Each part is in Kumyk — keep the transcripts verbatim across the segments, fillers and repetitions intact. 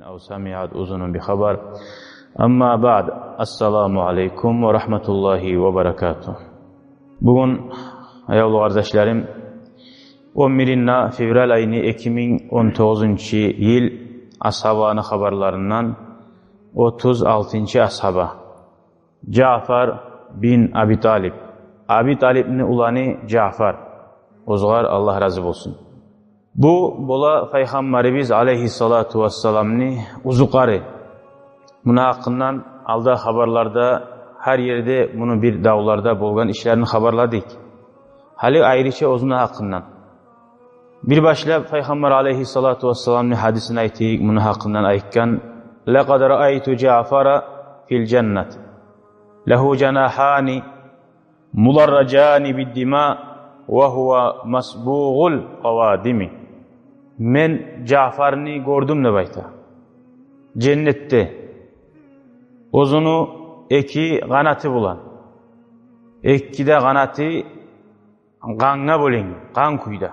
أو سمعت أذن بخبر. أما بعد، السلام عليكم ورحمة الله وبركاته. Бугюн, аявлу къардашларым, он биринчи февраль айны эки минг он тогъузунчу йыл, асгьабаны хабарларындан отуз алтынчы асгьаба. Жаъфар бин Аби Талиб. Аби Талибни уланы Жаъфар. Огъар Аллагь рази болсун. Бу бола Пайхаммарыбыз алейгьиссалату вассаламны узукъары. Муну гьакъындан алда хабарларда, гьар ерде муну бир давларда болгъан ишлерин хабарладыкъ. Гьали айрыча оьзюню гьакъындан. Бир башлап Пайхаммар алейгьиссалату вассаламны гьадисин айтайыкъ, муну гьакъындан айтгъан: لقد رأيت جعفر في الجنة له جناحان مدرجان بالدماء وهو مصبوغ القوادم. Мен Жаъфарны гёрдюм деп айта. Женнетде. Оьзюню эки къанаты булан. Эки де къанаты къангъа бёленген, къан кюйде.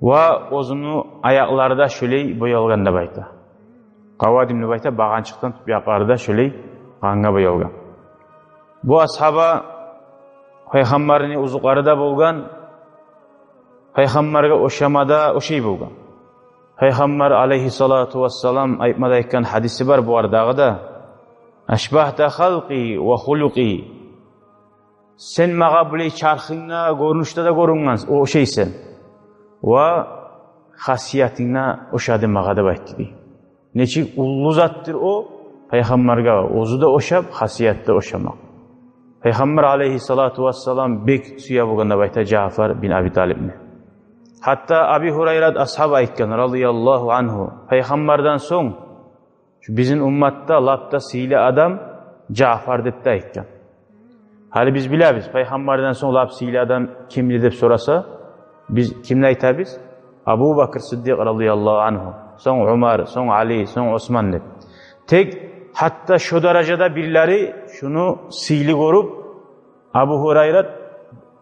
Ва оьзюню аякълары да шолай боялгъан деп айта. Къавадим деп айта, багъанчыкъдан тюп якълары да шолай къангъа боялгъан. Бу асгьаба Пайхаммарны узукъары да болгъан, Пайхаммаргъа ошама да ошай болгъан. Пайхаммар алейгьиссалату вассалам айтма да айтгъан гьадиси бар бу арадагъы да: أشبهت خلقي وخلقي. Сен магъа булай чархынгда, гёрюнюшде де гёрюнген, ошайсан. Ва хасиятынг да ошады магъа деп айтды дей. Нечик уллу затдыр о, Пайхаммаргъа оьзю де ошап, хасият да ошамакъ. Пайхаммар алейгьиссалату вассалам бек сюе болгъан деп айта Жаъфар бин Аби Талибни. Гьатта Аби Гьурайрат асгьаб айтгъан, радияллагьу ангьу, Пайхаммардан сонг шу бизин умматда лап да сыйлы адам Жаъфар деп де айтгъан. Гьали биз билебиз, Пайхаммардан сонг лап сыйлы адам кимдир деп сораса, биз кимни айтабыз? Абу Бакр Сыддикъ радияллагьу ангьу, сонг Умар, сонг Али, сонг Осман деп. Тек гьатта шо даражада бирлери шуну сыйлы гёрюп, Абу Гьурайрат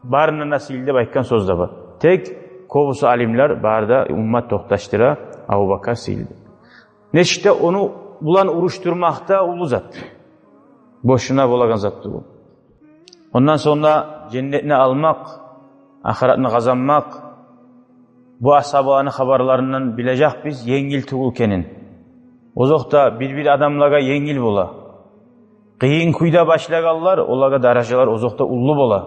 барындан да сыйлы деп айтгъан сёз де бар. Тек кёбюсю алимлер, бары да уммат токъташдыра, Абу Бакр сыйлы деп. Нечик де ону булан урушдурмакъ да уллу зат. Бошуна болагъан зат тюгюл. Ондан сонг да женнетни алмакъ, ахыратны къазанмакъ, бу асгьабаланы хабарларындан билежекбиз енгил тюгюл экенин. Озокъда, бир-бир адамлагъа енгил бола. Къыйын кюйде башлагъанлар, олагъа даражалар озокъда уллу бола.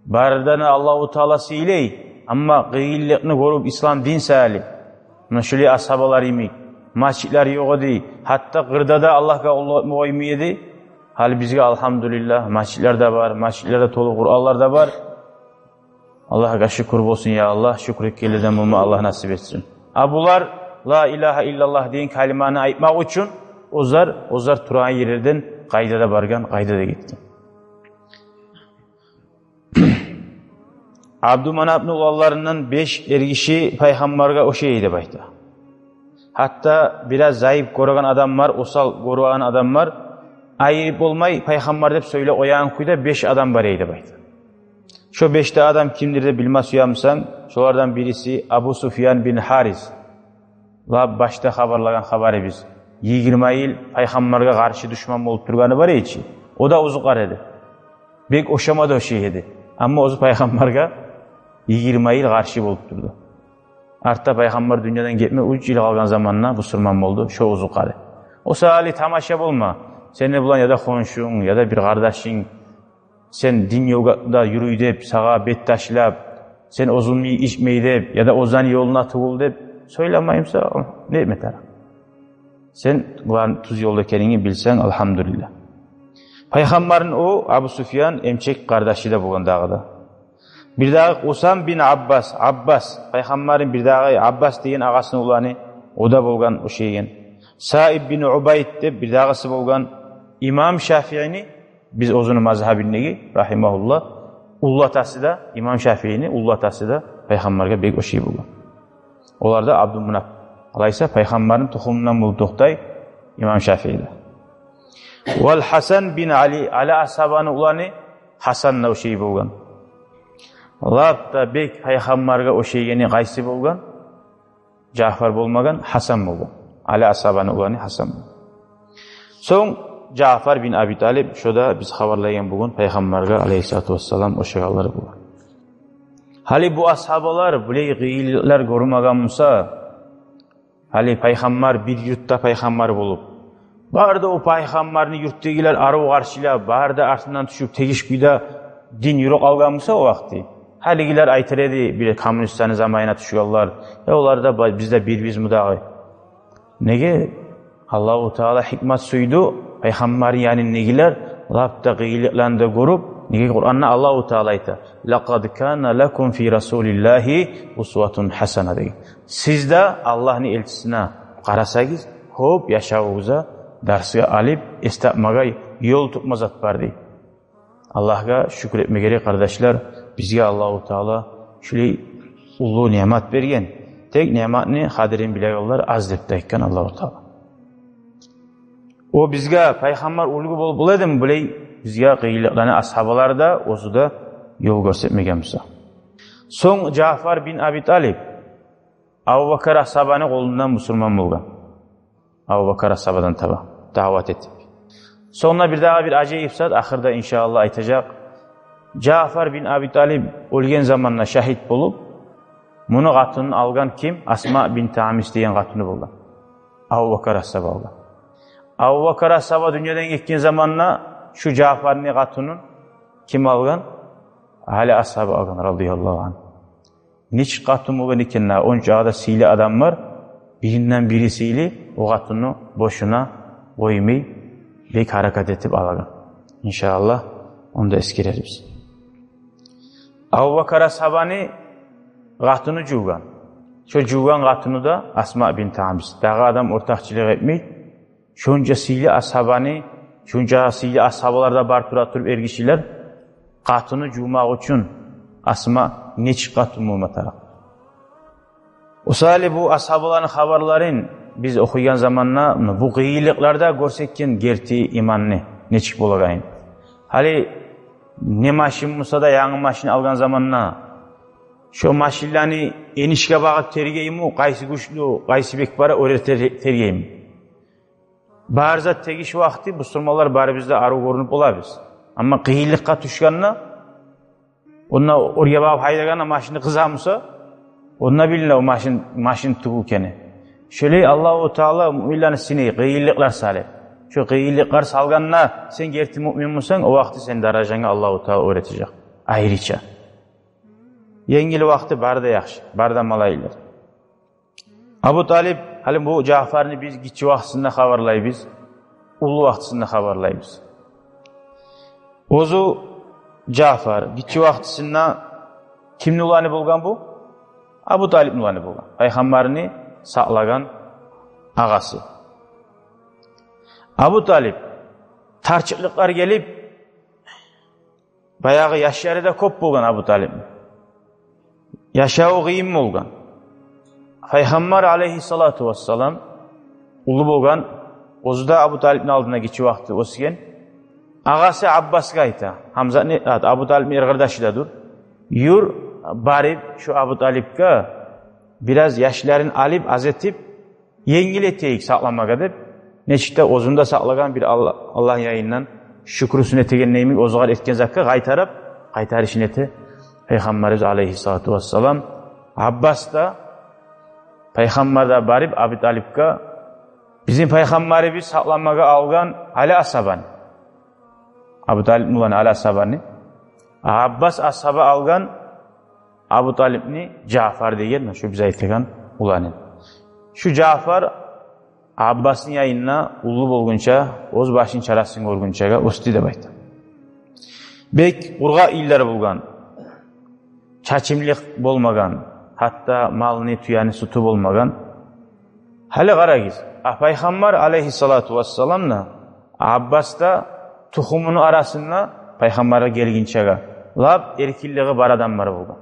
Барыдан да Аллагьу Таала сыйлай, амма къыйынлыкъны гёрюп ислам дин саялы. Муна шулай асгьабалар йимик, межитлер ёкъ эди, гьатта къырда да Аллагьгъа къуллукъ этме къоймай эди. Гьали бизге, алгьамдулиллагь, межитлер де бар, межитлерде толу Къуранлар да бар. Аллагьгъа шюкюр болсун, я Аллагь, шюкюр этгенлерден болма Аллагь насип этсин. А булар ла илагьа иллаллагь деген калиманы айтмакъ учун оьзлер, оьзлер турагъан ерлерден къайда да баргъан, къайда да гетген. Абдуманапны уланларындан беш эргиши Пайхаммаргъа ошай деп айта. Гьатта бираз зайып гёреген адамлар, осал гёреген адамлар, айырып болмай Пайхаммар деп сёйлеп къоягъан кюйде беш адам бар эди деп айта. Шо беш де адам кимдир деп билме сюемисен, шолардан бириси Абу Суфьян бин Гьарис. Лап башда хабарлагъан хабарыбыз. Йигирма йыл Пайхаммаргъа къаршы душман болуп тургъаны бар эди чи. О да узукъар эди. Бек ошама да ошай эди. Амма оьзю Пайхаммаргъа йигирма йыл къаршы болуп турду. Артда Пайхаммар дюньядан гетме уьч йыл къалгъан заманда бусурман болду, шо узукъары. О саялы тамаша болма. Сени булан яда хоншунг, яда бир къардашынг, сен дин ёлда юрюй деп, сагъа бет ташлап, сен оьзюню ичмей деп, яда оьзюню ёлуна тюгюл деп сёйлемеймисен, не этме тарыкъ? Сен булан тюз ёлда экенингни билсенг, алгьамдулиллагь. Пайхаммарны о Абу Суфьян эмчек къардашы да болгъан дагъы да. Бирдагъы Къусам бин Аббас, Аббас, Пайхаммарны бирдагъы Аббас деген агъасыны уланы, о да болгъан ошайгъан. Саиб бин Убайд деп бирдагъысы болгъан. Имам Шафиини, биз оьзюню мазгьабындагъы, рагьимагьуллагь, уллатасы да, имам Шафиини уллатасы да Пайхаммаргъа бек ошай болгъан. Олар да Абдумунап. Алайса, Пайхаммарны тухумундан болуп токътай имам Шафии де. Вал Гьасан бин Али, Али асгьабаны уланы Гьасан да ошай болгъан. Лап да бек Пайхаммаргъа ошайгъаны къайсы болгъан? Жаъфар болмагъан, Гьасан болгъан. Али асгьабаны уланы Гьасан. Сонг Жаъфар бин Аби Талиб, шо да биз хабарлайгъан бугюн пайхаммаргъа алайгьиссалату вассалам ошагъанлар булан. Гьали бу асгьабалар булай къыйынлыкълар гёрмеген буса, гьали пайхаммар бир юртда пайхаммар болуп, бары да о пайхаммарны юртдагъылар арив къаршылап, бары да артындан тюшюп, тегиш кюйде дин юрюп къалгъан буса о вакъти, гьалигилер айтар эди, бир коммунистлени заманына тюшгенлер: «Я, олар да ба-, биз де бирбиз мудагъы». Неге? Аллагьу Таала гьикмат сюйдю, пайхаммарны янындагъылар лап да къыйынлыкъланы да гёрюп, неге Къуранда Аллагьу Таала айта: «Лакъад кана лакум фи расулиллагьи усватун гьасана», — деген. Сиз де Аллагьны элчисине къарасагъыз, кёп яшавугъузда дарсгъа алып, эс тапмагъа, ёл тутма зат бар, дей. Аллагьгъа шюкюр этме герек, къардашлар, бизге Аллагьу Таала шулай уллу ниъмат берген. Тек ниъматны къадирин билегенлер аз деп де айтгъан Аллагьу Таала. О бизге пайхаммар уьлгю болуп бола эдими, булай бизге къыйынлыкъланы асгьабалар да, оьзю де ёл гёрсетмеген буса. Сонг Жаъфар бин Аби Талиб Абубакар асгьабаны къолундан бусурман болгъан. Абубакар асгьабадан таба даъват этип. Сонг да бирдагъы бир ажайып зат, ахырда иншааллагь айтажакъ. Жаъфар бин Аби Талиб оьлген заманда шагьит болуп, муну къатынын алгъан ким? Асма бинт Умайс деген къатыны болгъан. Абубакар асгьаба алгъан. Абубакар асгьаба дюньядан гетген заманда шу Жаъфарны къатынын ким алгъан? Али асгьаба алгъан, радияллагьу ангьу. Нечик къатын болгъан экен, онча да сыйлы адамлар, биринден бири сыйлы, о къатынны бошуна къоймай, бек гьаракат этип алагъан. Иншааллагь, ону да эсгерербиз. Абубакар асгьабаны къатыны жувгъан. Шо жувгъан къатыны да Асма бинт Умайс. Дагъы адам ортакъчылыкъ этмей, шонча сыйлы асгьабаны, шонча сыйлы асгьабалар да бар тура туруп, эргишилер, къатыны жувмакъ учун Асма нечик къатын болма тарыкъ? Осали бу асгьабаланы хабарларын биз охуйгъан заманда, бу къыйынлыкъларда гёрсетген герти иманны нечик болагъанын. Гьали не машин буса да, янгы машин алгъан заманда, шо машинлени энишге багъып тергейми, къайсы гючлю, къайсы бек бара, оьре тер-, тергейми? Бар зат тегиш вакъти бусурманлар барыбыз да арив гёрюнюп болабыз. Амма къыйынлыкъгъа тюшгенде, онда оьрге багъып гьайдагъанда машин къыза буса, онда билине о машин, машин тюгюл экени. Шолай Аллагьу Таала муъминлени сынай, къыйынлыкълар салып. Шо къыйынлыкълар салгъанда сен герти муъмин бусанг, о вакъти сени даражангны Аллагьу Таала оьр этежек. Айрыча. Енгил вакъти бары да яхшы, бары да малайлар. Абу Талип, гьали бу Жаъфарны биз гиччи вакътисинде хабарлайбыз, уллу вакътисинде хабарлайбыз. Оьзю Жаъфар гиччи вакътисинде кимни уланы болгъан бу? Абу Талипни уланы болгъан. Пайхаммарны сакълагъан агъасы. Абу Талип, тарчыкълыкълар гелип, баягъы яшлары да кёп болгъан Абу Талипни. Яшаву къыйын болгъан. Пайхаммар алайгьиссалату вассалам уллу болгъан, оьзю де Абу Талипни алдында гиччи вакъти оьсген. Агъасы Аббасгъа айта, Гьамзатны, Абу Талипни эркъардашы да дюр: «Юр, барып, шу Абу Талипге бираз яшларын алып, аз этип, енгил этейик сакъламагъа», — деп, нечик де оьзюн де сакълагъан, бир Алла-, Аллагьны янындан шюкюрюн этеген йимик, оьзюгер этген затгъа къайтарып, къайтарышын эте Пайхаммарыбыз алайгьиссалату вассалам. Аббас да, Пайхаммар да барып Абу Талипге: «Бизин Пайхаммарыбыз сакъламагъа алгъан Али асгьабаны, Абу Талипни уланы Али асгьабаны. Аббас асгьаба алгъан Абу Талипни Жаъфар деген, шу биз айтагъан уланы». Шу Жаъфар Аббасны янында уллу болгъунча, оьз башын чарасын гёргюнчеге оьсдю деп айта. Бек къургъакъ йыллар болгъан, чачымлыкъ болмагъан, гьатта малны, тюени сютю болмагъан. Гьали къарагъыз, а Пайхаммар алайгьиссалату вассалам да, Аббас да тухумуну арасында Пайхаммаргъа гелгинчеге лап эркинлиги бар адамлар болгъан.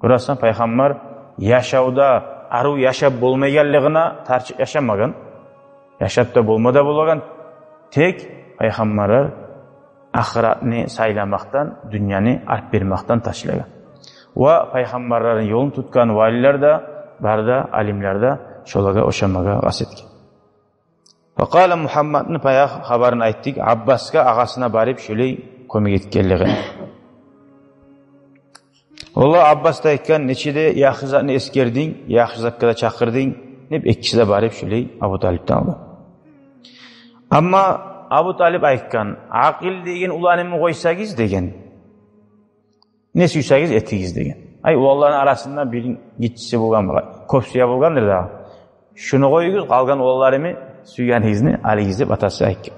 Гёресен, Пайхаммар яшавда арив яшап болмайгъанлыгъына тарчыкъ яшамагъан. Яшап да болма да болагъан. Тек пайхаммарлар ахыратны сайламакъдан, дюньяны алып бермекден ташлагъан. Ва пайхаммарланы ёлун тутгъан валилер де, бары да алимлер де шолагъа ошамагъа къаст этген. Ва къала Мугьаммадны баягъы хабарын айтдыкъ, Аббасгъа, агъасына барып шолай кёмек этгенлигин. Олар, Аббас да айтгъан, нече де яхшы затны эсгердинг, яхшы затгъа да чакъырдынг деп, экиси де барып шолай Абу Талипден алды. Амма Абу Талип айтгъан: «Акъил деген уланымны къойсагъыз, — деген, — не сюйсегиз этигиз», — деген. Ай, уланларыны арасында бирин гиччиси болгъан, кёп сюе болгъандыр дагъы. «Шуну къоюгъуз, къалгъан уланларымны сюйгенигизни алыгъыз», — деп атасы айтгъан.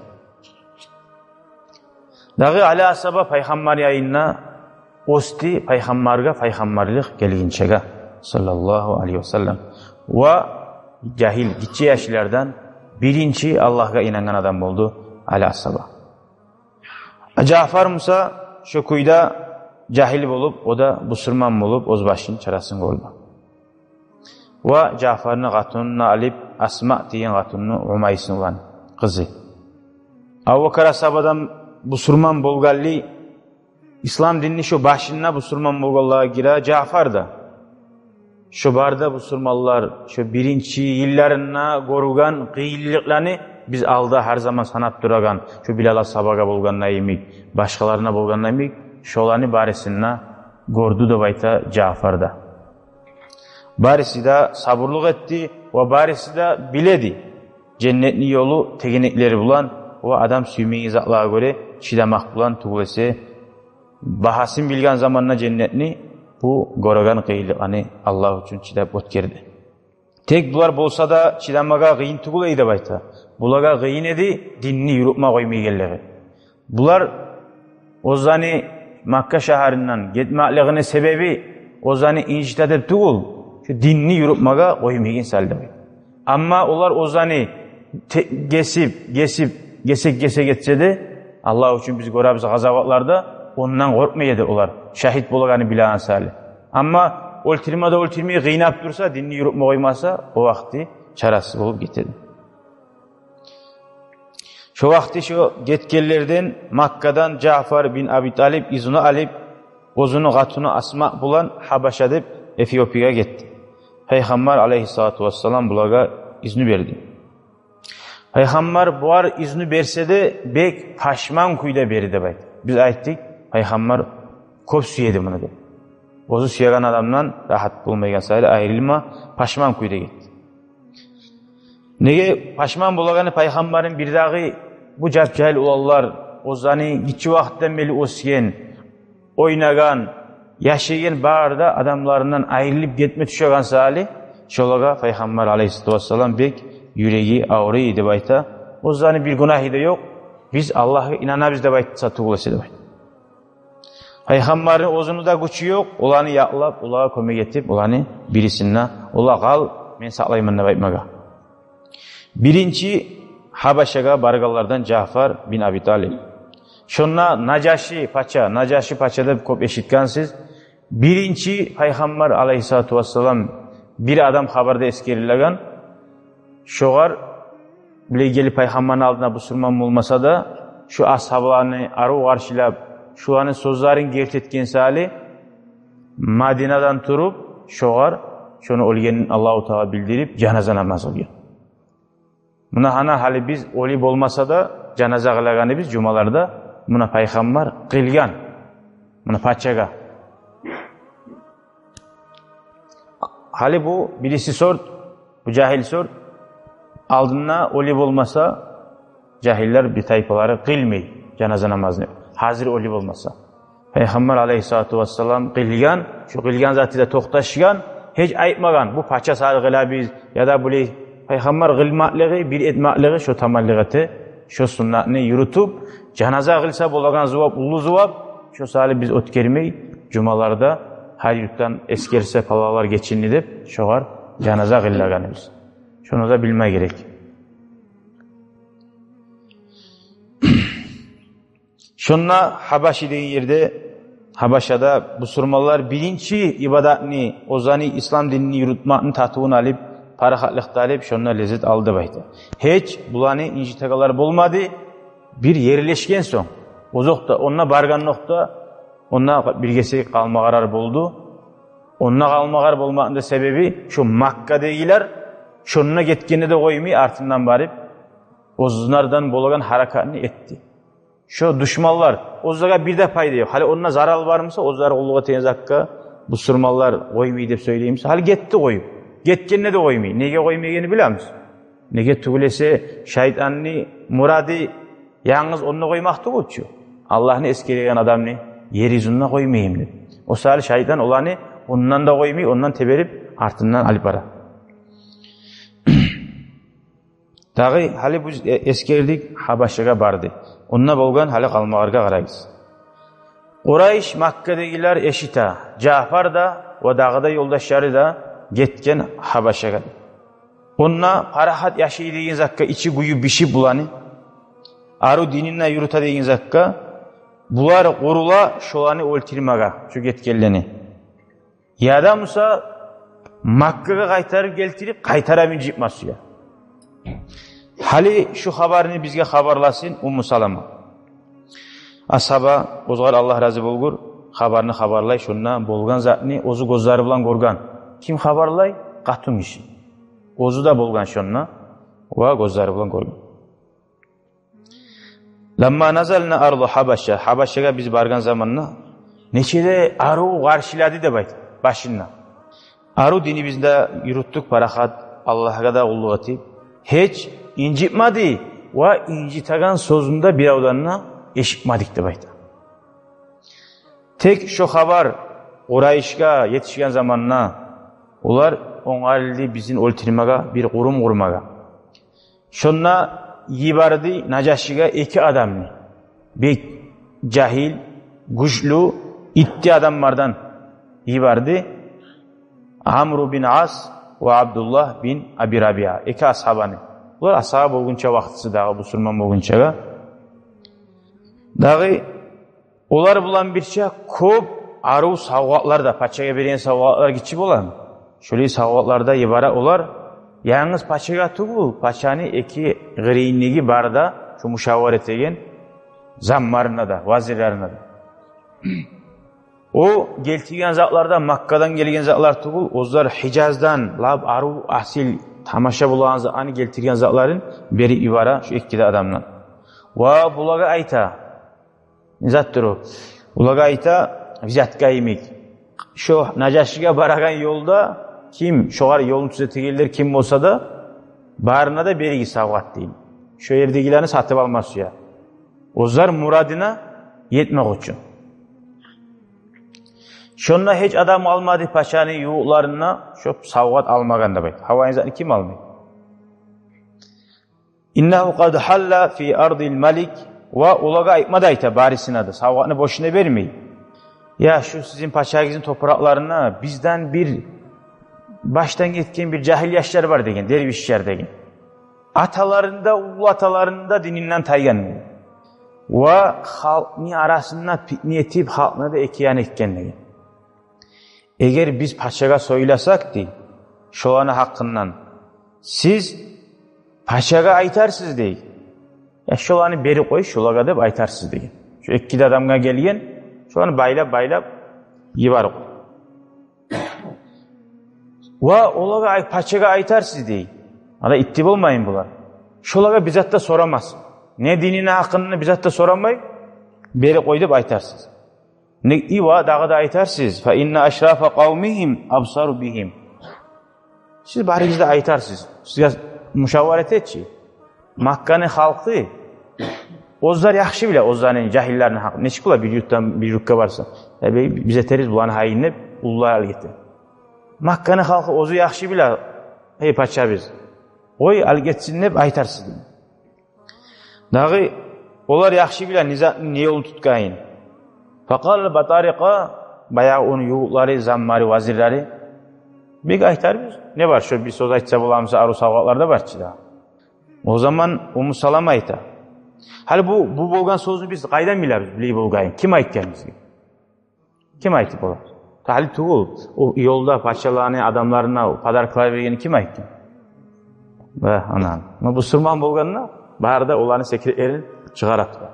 Дагъы Али асгьаба пайхаммар янында оьсдю, пайхаммаргъа пайхаммарлыкъ гелгинчеге, саллаллагьу алайгьи ва саллам. Ва жагьил, гиччи яшлардан биринчи Аллагьгъа инангъан адам болду Али асгьаба. Жаъфар буса шо кюйде жагьил болуп, о да бусурман болуп, оьз башын чарасын гёрдю. Ва Жаъфарны къатынын да алып, Асма деген къатынны, Умайсны улан къызы. Абубакар асгьабадан бусурман болгъанлы, ислам динни шо башында бусурман болгъанлагъа гире Жаъфар да. Шо бары да бусурманлар шо биринчи йылларында гёрген къыйынлыкъланы, биз алда гьар заман санап турагъан, шо Билал асгьабагъа болгъанда йимик, башгъаларына болгъанда йимик, шоланы барысын да гёрдю деп айта Жаъфар да. Барысы да сабурлукъ этди ва барысы да биледи женнетни ёлу тегенеклери булан ва адам сюймейген затлагъа гёре чыдамакъ булан, тюгюл эсе багьасын билген заманда женнетни, бу гёреген къыйынлыкъланы Аллагь учун чыдап оьтгерди. Тек булар болса да чыдамагъа къыйын тюгюл эди деп айта. Булагъа къыйын эди динни юрютме къоймайгъанлыгъы. Булар оьзлени Макка шагьарындан гетмеклигини себеби оьзлени инжите деп тюгюл, шо динни юрютмеге къоймайгъан саялы деп айта. Амма олар оьзлени те-, гесип, гесип, гесек-гесек этсе де, Аллагь учун, биз гёребиз къазаватларда, ондан къоркъмай эди олар, шагьит болагъанны билеген саялы. Амма оьлтюрме де оьлтюрмей, къыйнап турса, динни юрютме къоймаса, о вакъти чарасыз болуп гетеди. Шо вакъти шо гетгенлерден Маккадан Жаъфар бин Аби Талип изну алып, оьзюню къатыны Асма булан Гьабаша деп Эфиопиягъа гетди. Пайхаммар алайгьиссалату вассалам булагъа изну берди. Пайхаммар бугъар изну берсе де, бек пашман кюйде берди деп айта. Биз айтдыкъ, пайхаммар кёп сюеди муну деп. Оьзю сюеген адамдан рагьат болмайгъан саялы айрылма, пашман кюйде гетди. Неге пашман болагъаны пайхаммарны? Бирдагъы, бу жап-жагьил уланлар, оьзлени гиччи вакътинден берли оьсген, ойнагъан, яшайгъан бары да адамларындан айрылып гетме тюшеген саялы, шолагъа пайхаммар алайгьиссалату вассалам бек юреги авруй деп айта. Оьзлени бир гюнагьы да ёкъ. Биз Аллагьгъа инанабыз деп айтса тюгюл эсе деп айта. Пайхаммарны оьзюню де гючю ёкъ оланы якълап, олагъа кёмек этип, оланы бирисин де, олагъа «къал, мен сакълайман» деп айтмагъа. Биринчи Гьабашагъа баргъанлардан Жаъфар бин Аби Талип. Шонда Нажаши пача, Нажаши пача деп кёп эшитгенсиз. Биринчи пайхаммар алайгьиссалату вассалам, бир адам хабарда эсгерилеген, шогъар булай гелип пайхаммарны алдына бусурман болмаса да, шо асгьабаланы арив къаршылап, шоланы сёзлерин герти этген саялы, Мадинадан туруп, шогъар, шону оьлгенин Аллагьу Таала билдирип, жаназа намаз къылгъан. Муна гьана гьали биз оьлю болмаса да жаназа къылагъаныбыз жумаларда, муна пайхаммар къылгъан. Муна пачагъа. Гьали бу бириси сорт, бу жагьил сорт. Алдында оьлю болмаса, жагьиллер бир тайпалары къылмай жаназа намазны, гьазир оьлю болмаса. Пайхаммар алайгьиссалату вассалам къылгъан, шо къылгъан заты да токъташгъан, гьеч айтмагъан, бу пача саялы къылабыз, яда булай. Пайхаммар къылмакълыгъы, бир этмакълыгъы шо таманлыкъ эте, шо суннатны юрютюп, жаназа къылса болагъан зувап, уллу зувап, шо саялы биз оьтгермей, жумаларда гьар юртдан эсгерсе, палалар гечинди деп, шогъар жаназа къылагъаныбыз. Шону да билме герек. Шонда Гьабаши деген ерде, Гьабашада бусурманлар биринчи ибадатны, оьзлени ислам динни юрютмекни татывун алып, парахатлыкъны алып, шонда леззет алды деп айта. Гьеч буланы инжитегенлер болмады. Бир ерлешген сонг, озокъда, онда баргъандокъда, онда бир гесек къалма къарар болду. Онда къалма къарар болмакъны да себеби, шо Маккадагъылар шонда гетгенде де къоймай, артындан барып, оьзлерден болагъан гьаракатны этди. Шо душманлар, оьзлеге бир де пайда ёкъ. Гьали онда зарал бармыса, оьзлер къуллукъ этеген затгъа бусурманлар къоймай деп сёйлеймиса, гьали гетди къоюп. Гетгенде де къоймай. Неге къоймайгъанын билемиз. Неге тюгюл эсе, шайтанны мурады янгыз онда къоймакъ тюгюл чю. Аллагьны эсгереген адамны ер юзюнде къоймайым деп. О саялы шайтан оланы ондан да къоймай, ондан теберип, артындан алып бара. Дагъы гьали биз э-, эсгердик, Гьабашагъа барды. Онда болгъан гьали къалмагъаргъа къарайбыз. Къурайш, Маккадагъылар эшите, Жаъфар да ва дагъы да ёлдашлары да гетген Гьабашагъа. Онда парахат яшай деген затгъа ичи гюйю бишип буланы, арив динин де юрюте деген затгъа, булар къурула шоланы оьлтюрмеге, шо гетгенлени. Яда буса Маккагъа къайтарып гелтирип, къайтарып инжитме сюе. Гьали шу хабарны бизге хабарласын Умму Салама. Асгьаба, огъар Аллагь рази болгъур, хабарны хабарлай, шонда болгъан затны оьзю гёзлери булан гёрген. Ким хабарлай? Къатынгиши. Оьзю де болгъан шонда ва гёзлери булан гёрген. Ламма назална арда Гьабаша, Гьабашагъа биз баргъан заманда, нече де арив къаршылады деп айта башында. Арив динибизни де юрютдюк парахат, Аллагьгъа да къуллукъ этип, гьеч инжитмеди ва инжитеген сёзюн де биревден де эшитмедик деп айта. Тек шо хабар Къурайшгъа етишген заманда, олар онгарылды бизин оьлтюрмеге, бир къурум къурмагъа. Шонда йиберди Нажашиге эки адамны. Бек жагьил, гючлю, итти адамлардан йиберди. Амру бин Ас ва Абдуллагь бин Аби Рабиа. Эки асгьабаны. Булар асгьаба болгъунча вакътиси дагъы, бусурман болгъунчагъа. Дагъы олар булан бирче кёп арив савгъатлар да, пачагъа берген савгъатлар гиччи боламы? Шолай савгъатлар да йибере олар. Янгыз пачагъа тюгюл, пачаны эки къырыйындагъы бары да, шу мушавара этеген замларына да, вазирлерине де. О гелтирген затлар да Маккадан гелген затлар тюгюл, оьзлер Гьижаздан лап арив, асил, тамаша болагъан затланы гелтирген затларын берип йибере шу эки де адамдан. Ва булагъа айта, не затдыр о? Булагъа айта, взятка йимик. Шо Нажашиге барагъан ёлда ким, шогъар ёлун тюзетегенлер ким болса да, барына да беригиз савгъат дейин. Шо ердегилени сатып алма сюе. Оьзлер мурадына етмек учун. Шонда гьеч адам къалмады пачаны ювукъларында шо савгъат алмагъан деп айта. Гьавайын затны ким алмай? Иннагьу къад гьалла фи ардил малик. Ва олагъа айтма да айта, барысына да, савгъатны бошуна бермей. Я, шу сизин пачагъызны топуракъларына бизден бир башдан гетген бир жагьил яшлар бар деген, дервишлер деген. Аталарын да, уллу аталарын да дининден тайгъан. Ва халкъны арасында питне этип, халкъны да эки ян этген деген. Эгер биз пачагъа сёйлесек, дей, шоланы гьакъындан, сиз пачагъа айтарсыз, дей. Я, шоланы берип къой шолагъа деп айтарсыз деген. Шо эки де адамгъа гелген, шоланы байлап-байлап йиберип къой. Ва олагъа ай-, пачагъа айтарсыз, дей. Ада итти болмайын булар. Шолагъа бир зат да сорамас. Не динини гьакъында бир зат да сорамай, берип къой деп айтарсыз. Не, и ва дагъы да айтарсыз, фа инна ашрафа къавмигьим абсару бигьим. Сиз барыгъыз да айтарсыз. Сизге мушавара этечи. Макканы халкъы оьзлер яхшы биле, оьзлени жагьиллерини гьакъы. Нечик бола бир юртдан бир юртгъа барса, э, би-, биз этербиз буланы гьайын деп, уллулар алып гете. Макканы халкъы оьзю яхшы биле, эй пачабыз, къой, алып гетсин деп айтарсыз. Дагъы олар яхшы биле не затны, не ёлну тутгъанын. Факъала Батарикъа, баягъы ону ювукълары, замлары, вазирлери: бек айтарбыз. Не бар, шо бир сёз айтса боламыса, арив савгъатлар да бар чы да. О заман Умму Салама айта: гьали бу, бу болгъан сёзню биз къайдан билебиз, билей болгъанын? Ким айтгъан бизге? Ким айтып бола? Гьали тюгюл, о ёлда пачаланы адамларына подаркалар бергенни ким айтгъан? Ва анан, ма бусурман болгъанда, бары да оланы секретлерин чыгъара тура.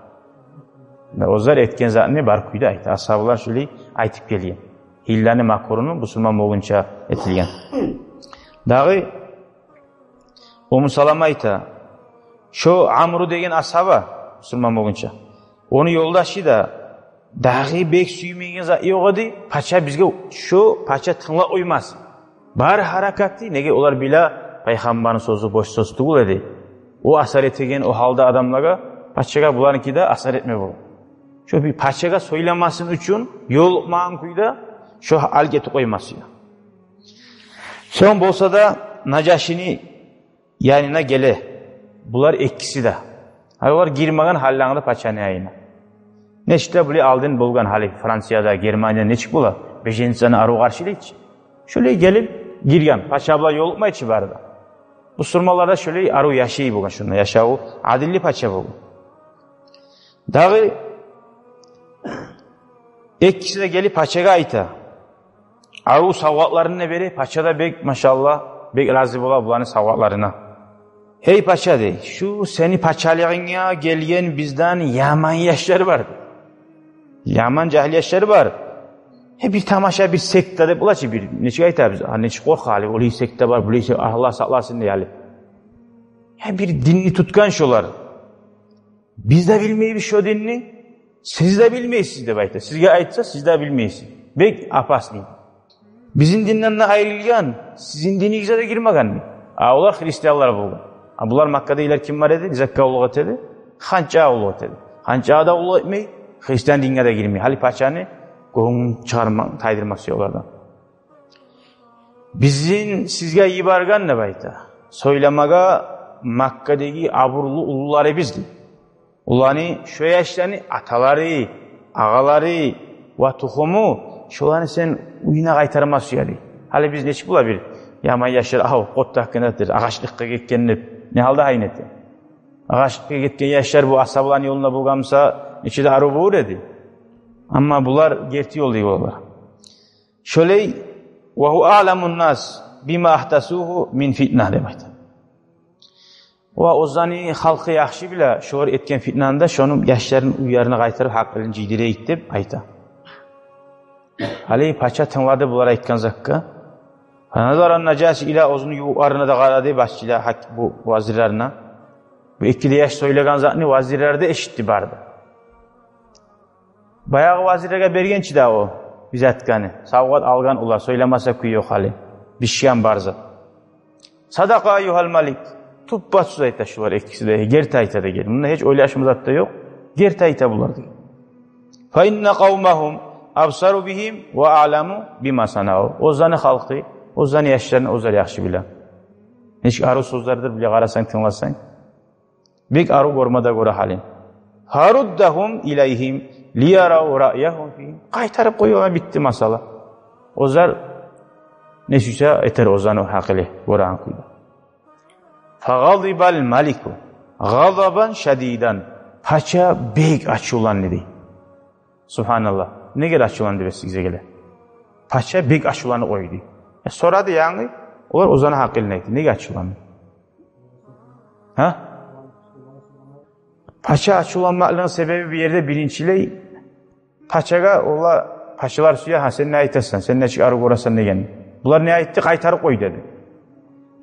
Ва оьзлер этген затны бар кюйде айта. Асгьабалар шулай айтып гелген. Гьилланы, макруну бусурман болгъунча этилген. Дагъы Умму Салама айта: Шо Амру деген асгьаба, бусурман болгъунча, ону ёлдашы да, дагъы бек сюймейген зат ёкъ эди, пача бизге, шо пача тынглап къоймасын. Бар гьаракаты, неге олар биле, пайхаммарны сёзю бош сёз тюгюл эди. О асар этеген о гьалда адамлагъа, пачагъа буларныки де асар этме бола. Шо бир пачагъа сёйлемесин учун, ёлукъмагъан кюйде шо гьалгъа этип къоймасын. Сонг болса да Нажашини янына геле булар экиси де. Гьали олар гирмеген гьаллангда пачаны янына. Нечик де булай алдын болгъан гьали Францияда, Германияда нечик бола? Беженецлени арив къаршылай чы. Шолай гелип гирген. Пача булан ёлукъмай чы бары да. Бусурманлар да шолай арив яшай болгъан шунда. Яшаву адилли пача болгъан. Дагъы экиси де гелип пачагъа айта. Арив савгъатларын да бере, пача да бек, машалла, бек рази бола буланы савгъатларына. «Гьей пача, — дей, — шу сени пачалыгъынга гелген бизден яман яшлар бар. Яман жагьил яшлар бар. Гьей, бир тамаша, бир секта деп бола чы, бир, нечик айтабыз, а, нечик къоркъа гьали, олай секта бар, булай секта, Аллагь сакъласын, — дей гьали. — Гьей, бир динни тутгъан шолар. Биз де билмейбиз шо динни, сиз де билмейсиз», — деп айта. «Сизге айтса, сиз де билмейсиз. Бек опасный. Бизин динден де айрылгъан, сизин динигизге де гирмеген», — дей. А олар христианлар болгъан. А булар Маккадагъылар ким бар эди? Закка къуллукъ эте эди. Ханчагъа къуллукъ эте эди. Ханчагъа да къуллукъ этмей, христиан динге де гирмей. Гьали пачаны гёнгюн чыгъарма, тайдырмакъ сюе олардан. «Бизин сизге йиберген, — деп айта, — сёйлемеге Маккадагъы абурлу уллуларыбыз, — дей. — Оланы, шо яшланы аталары, агъалары ва тухуму, шоланы сен уьюне къайтарма сюе», — дей. Гьали биз нечик бола бир яман яшлар, ав, къот такъгъан этер, агъачлыкъгъа гетген деп, не гьалда гьайын эте? Агъачлыкъгъа гетген яшлар бу асгьабаланы ёлунда болгъан буса, нече де арив болур эди. Амма булар герти ёлда болалар. Шолай, «ва гьува аъламун нас бима агьдасугьу мин фитна», — деп айта. Ва оьзлени халкъы яхшы биле шолар этген фитнаны да, шону яшларын уьйлерине къайтарып, гьакъылын жыйдырайыкъ деп айта. Гьали пача тынглады булар айтгъан затгъа. Фаназара Нажаши ила, оьзюню ювукъларына да къарады, башчылагъа, гьак-, бу вазирлерине. Бу эки де яш сёйлеген затны вазирлер де эшитди бары да. Баягъы вазирлеге берген чи де о взятканы. Савгъат алгъан олар, сёйлемесе кюй ёкъ гьали. Бишген бар зат. «Садакъа айюгьал малик». Туппа-тюз айта шулар экиси де. Герти айта деген. Мунда гьеч ойлашма зат да ёкъ. Герти айта булар деген. «Фа инна къавмагьум абсару бигьим ва аъламу бима санау». Оьзлени халкъы, оьзлени яшларын оьзлер яхшы биле. Нечик арив сёзлердир, биле къарасанг, тынгласанг. Бек арив гёрме де гёре гьалин. «Фаруддагьум илайгьим лиярав раъягьум фигьим». Къайтарып къой, олагъа, битди масъала. Оьзлер не сюйсе этер оьзлени гьакъылы гёреген кюйде. «Фагъадибал малику гъадабан шадидан». Пача бек ачувланды дей. Субгьаналлагь. Неге ачувланды деп эсигизге геле? Пача бек ачувланып къойду. Э, сорады янгы, олар оьзлени гьакъылын айтды. Неге ачувланды? Гьа? Пача ачувланмакълыгъыны себеби бу ерде биринчилей, пачагъа олар, пачалар сюе, гьа, сен не айтасан, сен нечик арив гёресен деген. Булар не айтды? Къайтарып къой деди.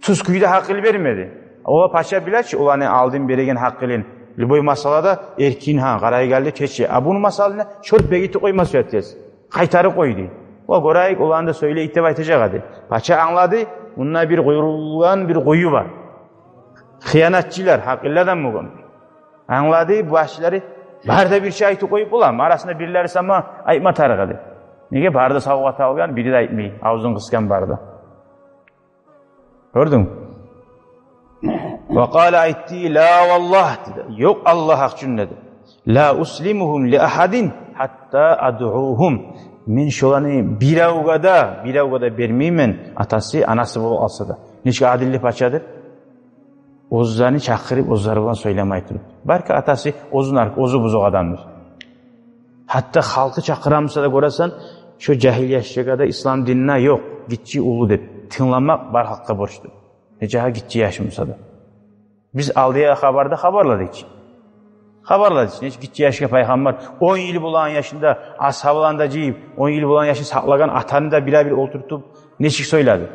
Тюз кюйде гьакъыл бермеди. Олар, пача биле чи оланы алдын береген гьакъылын. Любой масъалада эркин, гьа, къарайгъанлы, чече. А буну масъаланы чёрт бегитип къойма сюе тез. Къайтарып къой дей. О, гёрейик, оланы да сёйлейик деп айтажакъ эди. Пача англады, мунда бир къуйрулгъан бир къую бар. Хыянатчылар, гьакъыллы адам болгъан. Англады, бу башчылары бары да бир шей айтып къоюп боламы? Арасында бирлери сама айтма тарыкъ эди. Неге, бары да савгъат алгъан, бири де айтмай, авзун къысгъан бары да. Гёрдюнг? «Ва къала», айтды, «ла валлагь», деди. «Ёкъ, Аллагь гьакъ учун», деди. «Ла услимугьум ли агьадин гьатта адъугьум». Мен шоланы биревге де, биревге де бермеймен, атасы, анасы болуп къалса да. Нечик адилли пачадыр. Оьзлени чакъырып, оьзлери булан сёйлемей туруп. Балики, атасы оьзюн ар-, оьзю бузукъ адамдыр. Гьатта халкъы чакъыра буса да, гёресен, шо жагьил яшлагъа да ислам динине, ёкъ, гиччи, уллу деп, тынгламакъ бар халкъгъа борчдур. Нечакъы гиччи яш буса да. Биз алдагъы хабарда хабарладыкъ чы. Хабарладыкъ чы, нечик гиччи яшгъа пайхаммар, он йыл болагъан яшында асгьабаланы да жыйып, он йыл болагъан яшны сакълагъан атаны да бирев-бир олтуртуп, нечик сёйледи.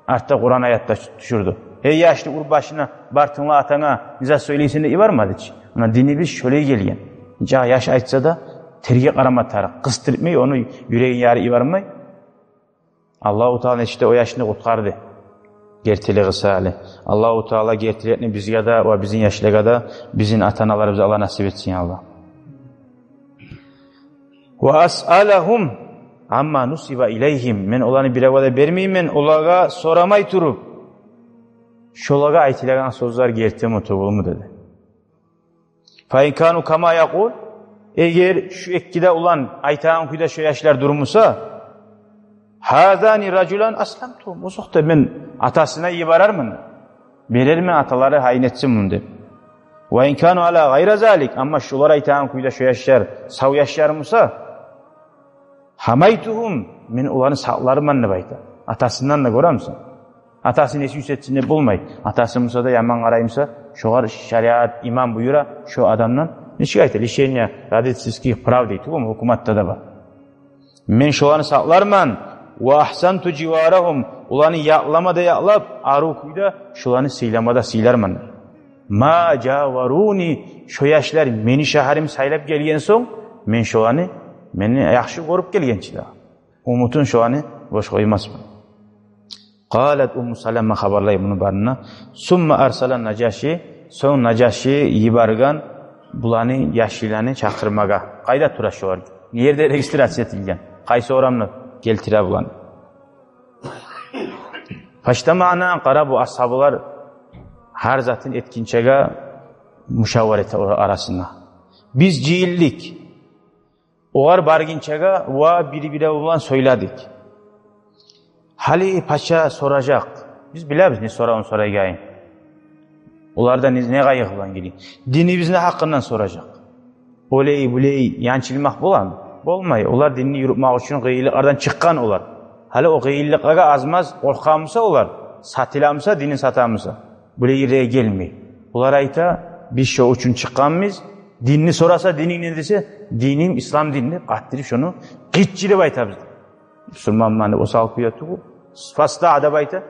Артда Къуран аят да тюшюрдю. «Эй, яшны ур башына, бар тынгла атанга, не зат сёйлейсен», — деп йибермеди чи. Муна динибиз шолай гелген. Нечакъы яш айтса да, терге къарама тарыкъ, къыстыртмай, ону юрегин ярып йибермей. Аллагьу Таала нечик де о яшны къутгъарды. Гертилиги саялы. Аллагьу Таала гертиликни бизге де ва бизин яшлагъа да, бизин ата-аналарыбызгъа Аллагь насип этсин, я Аллагь. «Ва асъалагьум амма нусиба илайгьим». Мен оланы биревге де бермеймен, олагъа сорамай туруп, шолагъа айтылагъан сёзлер гертими, тюгюлмю, деди. «Фа ин кану кама якъул». Эгер шу эки де улан айтагъан кюйде шо яшлар турмуса, «гьазани ражулан асламтугьум». Озокъда, мен атасына йиберермен. Берермен, аталары гьайын этсин муну деп. «Ва ин кану ала гъайра залик». Амма шолар айтагъан кюйде шо яшлар сав яшлар буса, «гьамайтугьум», мен оланы сакъларман деп айта. Атасындан да, гёремисен? Атасы не сюйсе этсин деп болмай. Атасы буса да яман къараймуса, шогъар шариат, иман буюра, шо адамдан, нечик айта, лишение родительских прав дей тюгюлмю, гьукуматда да бар. Мен шоланы сакъларман. «Ва агьсанту живарагьум», оланы якълама да якълап, арив кюйде шоланы сыйлама да сыйларман. «Ма жаваруни», шо яшлар мени шагьарым сайлап гелген сонг, мен шоланы, мени яхшы гёрюп гелген чи дагъы. Умутун шоланы бош къоймасман. Къалат Умму Салама хабарлай муну барына. «Сумма арсала Нажаши», сонг Нажаши йиберген буланы, яшланы чакъырмагъа. Къайда тура шолар? Не ерде регистрация этилген? Къайсы орамны гелтире буланы? «Фажтамаъна», къара, бу асгьабалар гьар затын этгинчеге мушавара эте ора-, арасында. «Биз жыйылдыкъ огъар баргъынчагъа ва бир-бири булан сёйледик. Гьали пача соражакъ. Биз билебиз не соравун сорайгъанын. Олар да не, не къайгъы булан гелген. Динибизни гьакъындан соражакъ». Олай-булай янчылмакъ боламы? Болмай. Олар динни юрютмек учун къыйынлыкълардан чыкъгъан олар. Гьали о къыйынлыкълагъа аз-маз къоркъамуса олар, сатыламуса, динин сатамуса, булай ерге гелмей. Олар айта: «Биз шо учун чыкъгъанбыз. Динни сораса, дининг не?» — десе, «Диним ислам дин», — деп, къаттырып шону къычырып айтабыз. Бусурманман деп осал кюйде тюгюл. «Фастаъ», — деп айта.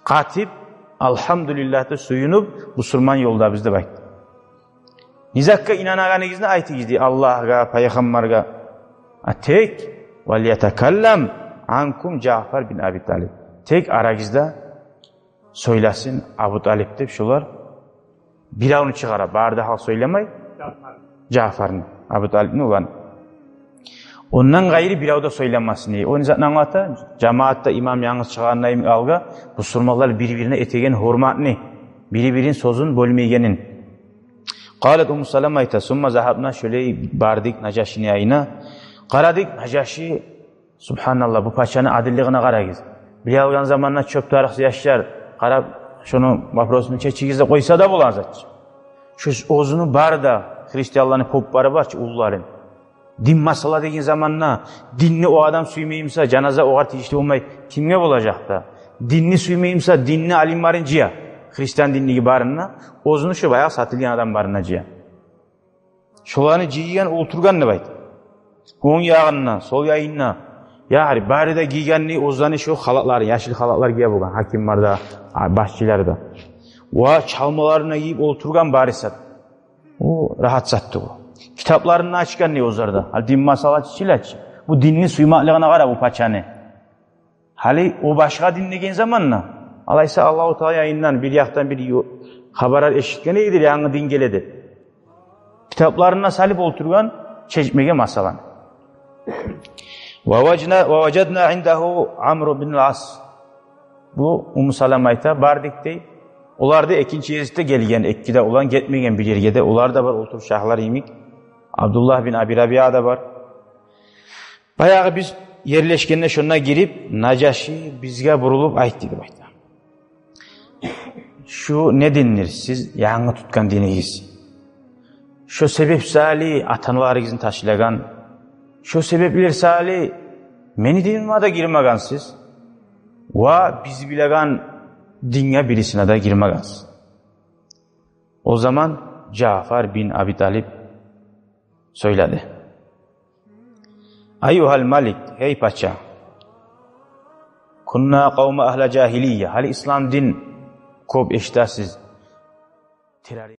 Къатып, «Алгьамдулиллагь», — деп сююнюп, «бусурман ёлдабыз», — деп айтды. «Не затгъа инанагъаныгъызны айтыгъыз, — дей, — Аллагьгъа, пайхаммаргъа. А тек, валятакаллам анкум Жаъфар бин Аби Талиб. Тек арагъызда сёйлесин Абу Талиб», — деп шолар биревню чыгъара, бары да халкъ сёйлемей. Жаъфарны, Абу Талибни уланы. Ондан къайры бирев де сёйлемесин дей. О не затны англата? Жамаатда имам янгыз чыгъагъанда йимик алгъа, бусурманлар бир-бирине этеген гьюрметни, бир-бирини сёзюн бёлмейгенин. Къалат Умму Салама айта: «Сумма загьабна», шолай бардыкъ Нажашини янына. Къарадыкъ, Нажаши, субгьаналлагь, бу пачаны адиллигине къарагъыз. Биле алгъан заманда чёп тарыкъсыз яшлар, къарап, шону вопросун чечигиз деп къойса да болагъан зат чы. Шо оьзюню бары да христианланы поплары бар чы, уллуларын. Дин масъала деген заманда, динни о адам сюймеймусе, жаназа огъар тийишли болмай, кимге болажакъ да? Динни сюймеймусе, динни алимлерин жыя. Христиан динлиги барына, оьзюню шо баягъы сатылгъан адам барына жыя. Шоланы жыйгъан, олтургъан деп айта. Онг ягъында, сол ягъында. Ягъни бары да гийгенни оьзлени шо халатларын, яшыл халатлар гие болгъан гьакимлер де, а, башчылар да. Ва чалмаларын да гийип олтургъан барысы да. О рагьат затды о. Китапларын да ачгъан не оьзлер де. Гьали дин масъала чечиле чи. Бу динни сюймеклигине къара бу пачаны. Гьали о башгъа дин деген заманда, алайса Аллагьу Таала янындан бир якъдан бир ё-, хабарлар эшитген эдилер, янгы дин геле деп. Китапларын да салып олтургъан, чечмеген масъаланы. Ва важна-, ва важадна индагьу Амр бин ал-Ас. Бу Умму Салама айта, бардыкъ дей. Олар да экинчи гезикде гелген, эки де улан гетмеген бир ерге де. Олар да бар олтуруп, шагьлар йимик. Абдуллагь бин Аби Рабиа да бар. Баягъы биз ерлешгенде шонда гирип, Нажаши бизге бурулуп айтды деп айта: «Шу не диндир сиз янгы тутгъан динигиз? Шо себеп саялы ата-аналарыгъызны ташлагъан, шо себеплер саялы мени диниме де гирмегенсиз, ва биз билеген динге бирисине де гирмегенсиз». О заман Жаъфар бин Аби Талиб сёйледи: «Айюгьал малик, гьей пача, кунна къавман агьла жагьилия, гьали ислам дин Кёп эшитесиз, террори-